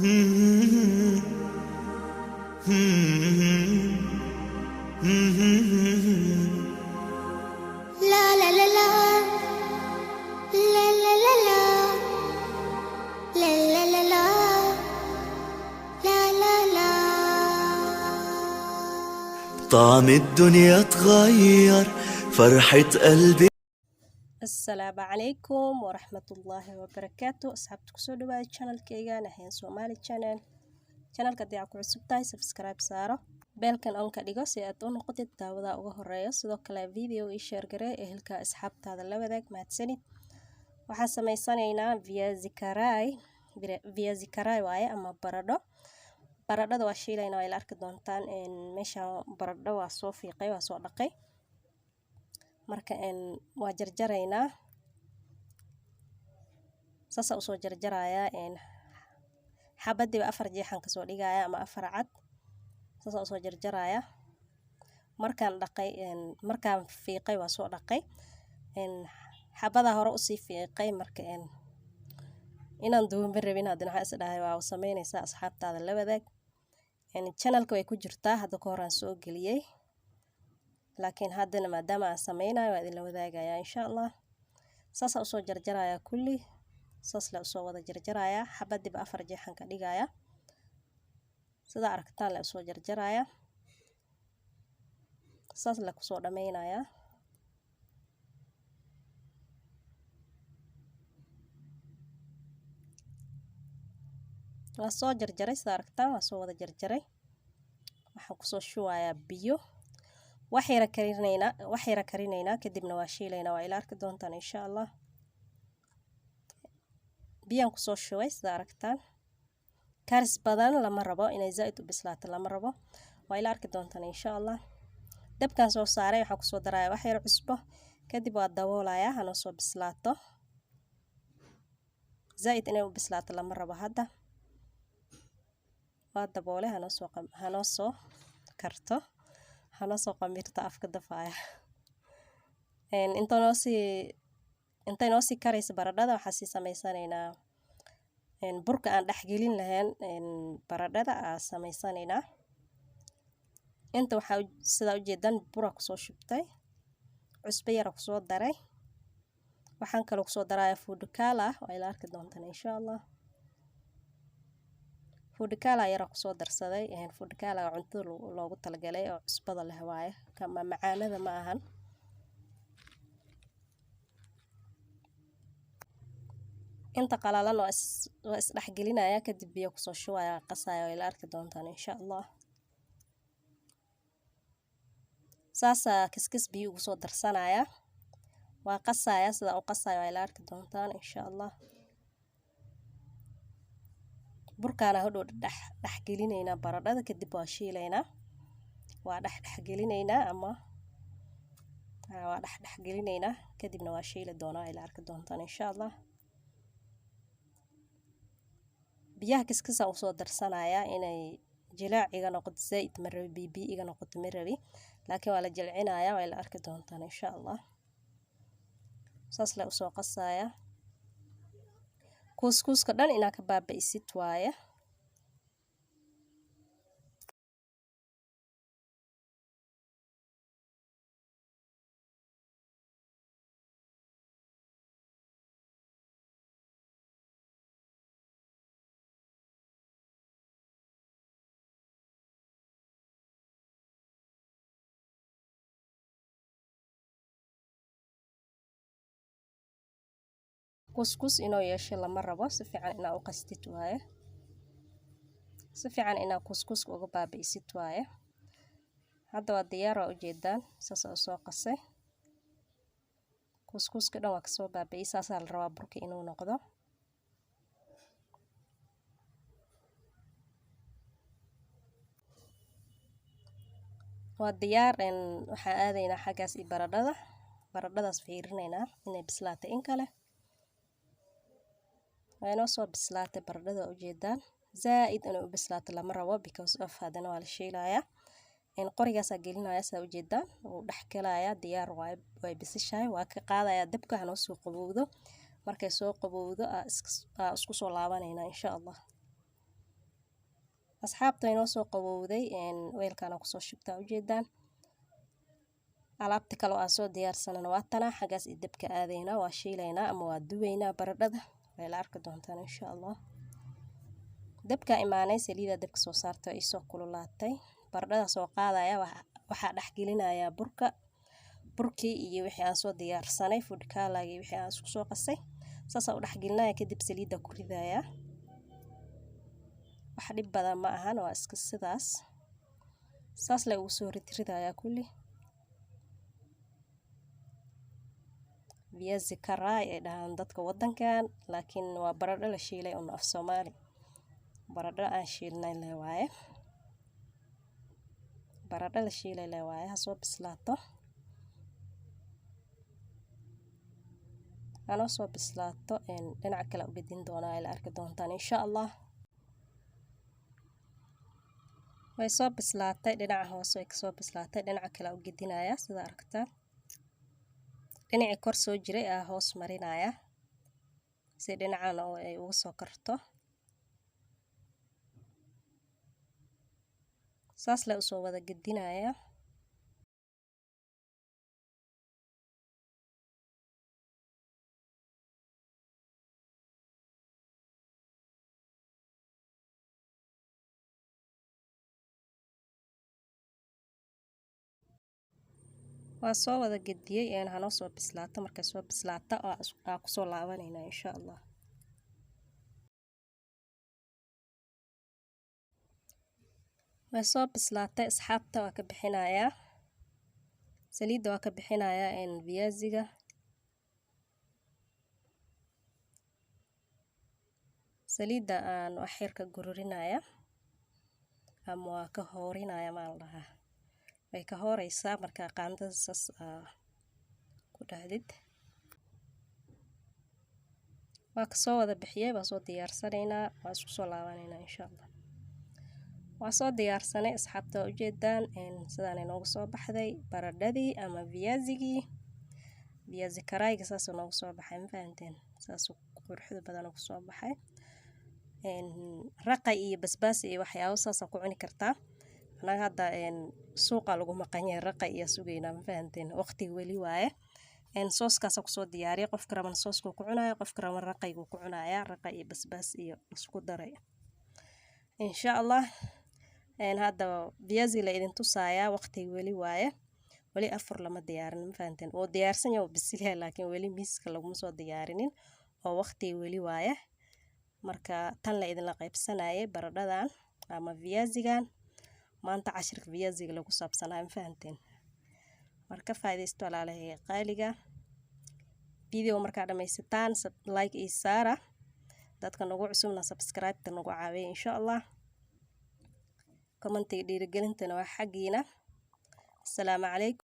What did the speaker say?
La la la la. La la la la. La la la la. La la la. طعم الدنيا اتغير، فرحة قلبي. Asalaamu calaykum waraxmatullaahi wabarakaatu. Asxaabta, kusoo dhawaada channelkayga Nahyan Somali Channel. Channelka haddii aad ku cusub tahay, subscribe saaro, bellkan on ka dhigo si aad u noqotid daawada uga horeeyo. Sidoo kale video ii share garee, ehelka asxaabtaada la wadaag. Mahadsanid. Waxaan samaysanaynaa viazi karai. Viazi karai waaye ama baradho. Baradhada waa shiilaynaa, waa ila arki doontaan. Meesha baradho waa soo fiiqay, waa soo dhaqay. Marka waa jarjaraynaa, saasaa usoo jarjarayaa. Xabadiiba afar jeexan kasoo dhigaya ama afar cad, saasaa usoo jarjaraya. Markaan dhaqay, markaan fiiqay, waa soo dhaqay. Xabadaa hore usii fiiqay. Marka inaan duuban rabin, haddana waxaan is dhahay waa sameynaysaa, asxaabtaada la wadaag. Channelka way ku jirtaa, hadda ka horaan soo geliyey, laakiin haddana maadaama aan sameynayo waa idinla wadaagayaa, insha Allah. Saasaa usoo jarjarayaa kulli, saas le usoo wada jarjarayaa. Xabadiiba afar jeexan ka dhigaya, sidaa aragtaan le usoo jarjaraya, saas le kusoo dhameynayaa. Waa soo jarjaray, sida aragtaan waa soo wada jarjaray. Waxaan kusoo shubayaa biyo, wax yara karinaynaa, wax yara karinaynaa, kadibna waa shiilaynaa. Waa ila arki doontaan, insha Allah. Biyaan kusoo shubay, sida aragtaan. Karis badan lama rabo, inay zaaid u bislaato lama rabo. Waa ila arki doontaan, insha Allah. Dabkan soo saaray, waxaan kusoo daraya wax yar cusbo, kadib waa daboolayaa, hanoo soo bislaato. Zaaid inay u bislaato lama rabo. Hadda waa daboole, hanoo soo karto, hanoo soo qamirto. Afka dafaaya. Inta noosii intay noosii karaysa baradhada, waxaa sii sameysanaynaa burka aan dhexgelin lahayn baradhada aa sameysanaynaa. Inta waxaa sidaa ujeedaan bura kusoo shubtay, cusbo yara kusoo daray. Waxaan kaloo kusoo daraya food color, waa ila arki doontaan, insha Allah. Food color yara kusoo darsaday. Food color cuntada loogu talagalay oo cusbada leh waaye, kama macaanada ma ahan. Inta qalalan waa isdhexgelinaya, kadib biyo kusoo shubaya, qasaya. Waa ila arki doontaan, insha Allah. Saasaa kiskis biyo ugu soo darsanaya, waa qasaya. Sidaa u qasaya waa ila arki doontaan, insha Allah. Burkaana hodhow dhex dhexgelinaynaa baradhada, kadib waa shiilaynaa. Waa dhex dhexgelinaynaa ama waa dhex dhexgelinaynaa, kadibna waa shiili doonaa. Ila arki doontaan, insha Allah. Biyaha kiskisa usoo darsanaya inay jilaac iga noqoto. Zaaid ma rabi, biyo biyo iga noqoto ma rabi, laakiin waa la jilcinaya. Waa ila arki doontaan, insha Allah. Saas le usoo qasaya. Kuuskuuska dhan inaa ka baaba'isid waaye. Kuskus inuu yeesho lama rabo. Si fiican inaa u qastid waaye, si fiican inaa kuskuska uga baabi'isid waaye. Hadda waa diyaar, waa ujeedaan. Saas aa usoo qasay, kuskuska dhan waa kasoo baabi'iyay. Saasaa la rabaa burka inuu noqdo. Waa diyaar. Waxaan aadaynaa xaggaas iyo baradhada. Baradhadaas fiirinaynaa inay bislaatay in kale. Waa inoo soo bislaatay baradhada, waa ujeedaan. Zaa-id inay u bislaato lama rabo, because of haddana waa la shiilayaa. Qorigaasaa gelinaya, saa ujeedaan wuu dhex gelayaa. Diyaar waaye, way bisishahay. Waa ka qaadayaa dabka, hanoo soo qabowdo. Markay soo qabowdo aa isku soo laabanaynaa, insha Allah. Asxaabta, inoo soo qabowday, weelkaana kusoo shubtaa, ujeedaan. Alaabta kale oo aan soo diyaarsanana waa tanaa. Xaggaas iyo dabka aadaynaa, waa shiilaynaa ama waa dubaynaa baradhada. Way la arki doontaan, insha Allah. Dabka imaanay, saliida dabka soo saartay, isoo kululaatay. Baradhada soo qaadaya, waxaa dhex gelinayaa burka, burkii iyo wixii aan soo diyaarsanay, food color iyo wixii aan isku soo qasay. Saasaa u dhex gelinaya, kadib saliidda ku ridayaa. Wax dhib badan ma ahan, waa iska sidaas. Saas la ugu soo ridridayaa kulli. Viazi karai ay dhahaan dadka wadankan, laakiin waa baradho la shiilay un. Af Soomaali baradho aan shiilnay le waaye, baradho la shiilay le waaye. Ha soo bislaato, hanoo soo bislaato. Dhinaca kale u gedin doonaa, ay la arki doontaan, insha Allah. Way soo bislaatay, dhinaca hoose way kasoo bislaatay. Dhinaca kale u gedinayaa. Sida aragtaan, dhinacii kor soo jiray aa hoos marinaya si dhinacan oo ay uga soo karto. Saas le usoo wada gedinaya. Waa soo wada gediyey. Hanoo soo bislaato. Markay soo bislaata aa kusoo laabanayna, insha Allah. Way soo bislaatay, asxaabta. Waa ka bixinayaa saliidda, waa ka bixinayaa viaziga. Saliidda aan wax yar ka gururinaya ama waa ka hoorinaya maa la dhahaa. Way ka hooreysaa markaa qaandada saas ku dhahdid. Waa kasoo wada bixiyey, waa soo diyaarsanaynaa, waa isku soo laabanaynaa, insha Allah. Waa soo diyaarsanay, asxaabta. Waa ujeedaan sidaan inoogu soo baxday baradhadii ama viazigii, viazi karayga. Saasuu noogu soo baxay, ma fahanteen? Saasuu quruxda badan ugu soo baxay. Raqa iyo basbaas iyo waxyaabo saasaa ku cuni kartaa. Annaga hadda suuqa lagu maqan yahay, raqa iyo sugaynaa, ma fahanteen? Waqtiga weli waaye. Sooskaasa kusoo diyaariyay. Qofka raban sooskuu ku cunaya, qofka raban raqayguu ku cunaya, raqa iyo basbaas iyo isku daray, insha Allah. Hadda viazi la idin tusayaa. Waqtiga weli waaye, weli afur lama diyaarin, ma fahanteen? Wuu diyaarsan yahay, wuu bisil yahay, laakiin weli miiska laguma soo diyaarinin oo waqtiga weli waaye. Marka tan la idinla qaybsanayay, baradhadan ama viazigan, maanta cashirka viaziga lagu saabsanaayo, ma fahanteen? Marka faa'iidaysto, walaalahay qaaliga. Video markaa dhammaysataan, like iyo saara. Dadka nagu cusubna subscribe-ta nagu caawiya, insha Allah. Commentiga dhiirigelintana waa xaggiina. Asalaamu calaykum.